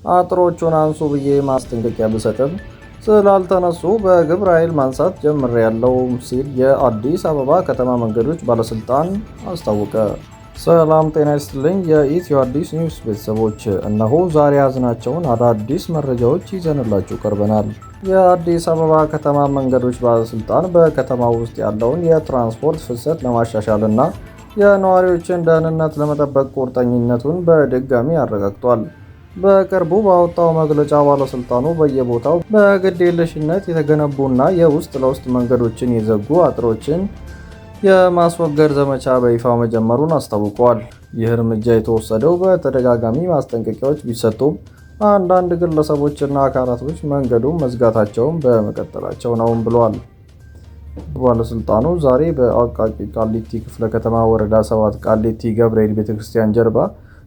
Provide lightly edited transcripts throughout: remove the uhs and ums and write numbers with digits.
አጥሮቹን አንሱ ብዬ ማስጠንቀቂያ ብሰጥም ስላልተነሱ በግብረ ኃይል ማንሳት ጀምሬያለሁ ሲል የአዲስ አበባ ከተማ መንገዶች ባለስልጣን አስታወቀ። ሰላም ጤና ይስጥልኝ የኢትዮ አዲስ ኒውስ ቤተሰቦች፣ እነሆ ዛሬ ያዝናቸውን አዳዲስ መረጃዎች ይዘንላችሁ ቀርበናል። የአዲስ አበባ ከተማ መንገዶች ባለስልጣን በከተማ ውስጥ ያለውን የትራንስፖርት ፍሰት ለማሻሻልና የነዋሪዎችን ደህንነት ለመጠበቅ ቁርጠኝነቱን በድጋሚ አረጋግጧል። በቅርቡ ባወጣው መግለጫ ባለስልጣኑ በየቦታው በግዴለሽነት የተገነቡና የውስጥ ለውስጥ መንገዶችን የዘጉ አጥሮችን የማስወገድ ዘመቻ በይፋ መጀመሩን አስታውቋል። ይህ እርምጃ የተወሰደው በተደጋጋሚ ማስጠንቀቂያዎች ቢሰጡም አንዳንድ ግለሰቦችና አካላቶች መንገዱን መዝጋታቸውን በመቀጠላቸው ነውም ብሏል። ባለስልጣኑ ዛሬ በአቃቂ ቃሊቲ ክፍለ ከተማ ወረዳ 7 ቃሊቲ ገብርኤል ቤተክርስቲያን ጀርባ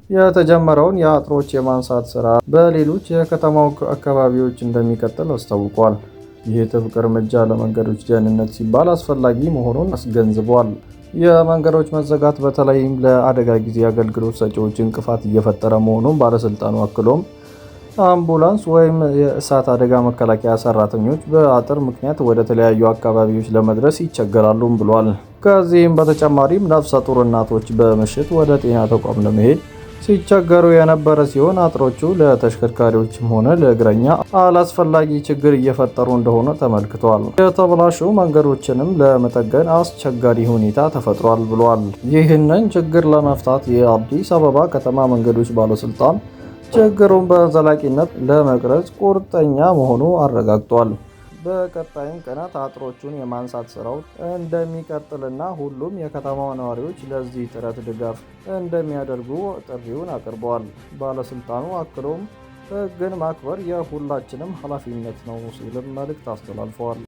የተጀመረውን የአጥሮች የማንሳት ስራ በሌሎች የከተማው አካባቢዎች እንደሚቀጥል አስታውቋል። ይህ ጥብቅ እርምጃ ለመንገዶች ደህንነት ሲባል አስፈላጊ መሆኑን አስገንዝቧል። የመንገዶች መዘጋት በተለይም ለአደጋ ጊዜ አገልግሎት ሰጪዎች እንቅፋት እየፈጠረ መሆኑን ባለስልጣኑ አክሎም አምቡላንስ ወይም የእሳት አደጋ መከላከያ ሰራተኞች በአጥር ምክንያት ወደ ተለያዩ አካባቢዎች ለመድረስ ይቸገራሉም ብሏል። ከዚህም በተጨማሪም ነፍሰ ጡር እናቶች በምሽት ወደ ጤና ተቋም ለመሄድ ሲቸገሩ የነበረ ሲሆን አጥሮቹ ለተሽከርካሪዎችም ሆነ ለእግረኛ አላስፈላጊ ችግር እየፈጠሩ እንደሆነ ተመልክቷል። የተበላሹ መንገዶችንም ለመጠገን አስቸጋሪ ሁኔታ ተፈጥሯል ብሏል። ይህንን ችግር ለመፍታት የአዲስ አበባ ከተማ መንገዶች ባለስልጣን ችግሩን በዘላቂነት ለመቅረጽ ቁርጠኛ መሆኑ አረጋግጧል። በቀጣይም ቀናት አጥሮቹን የማንሳት ስራው እንደሚቀጥልና ሁሉም የከተማው ነዋሪዎች ለዚህ ጥረት ድጋፍ እንደሚያደርጉ ጥሪውን አቅርበዋል። ባለስልጣኑ አክሎም ሕግን ማክበር የሁላችንም ኃላፊነት ነው ሲልም መልእክት አስተላልፈዋል።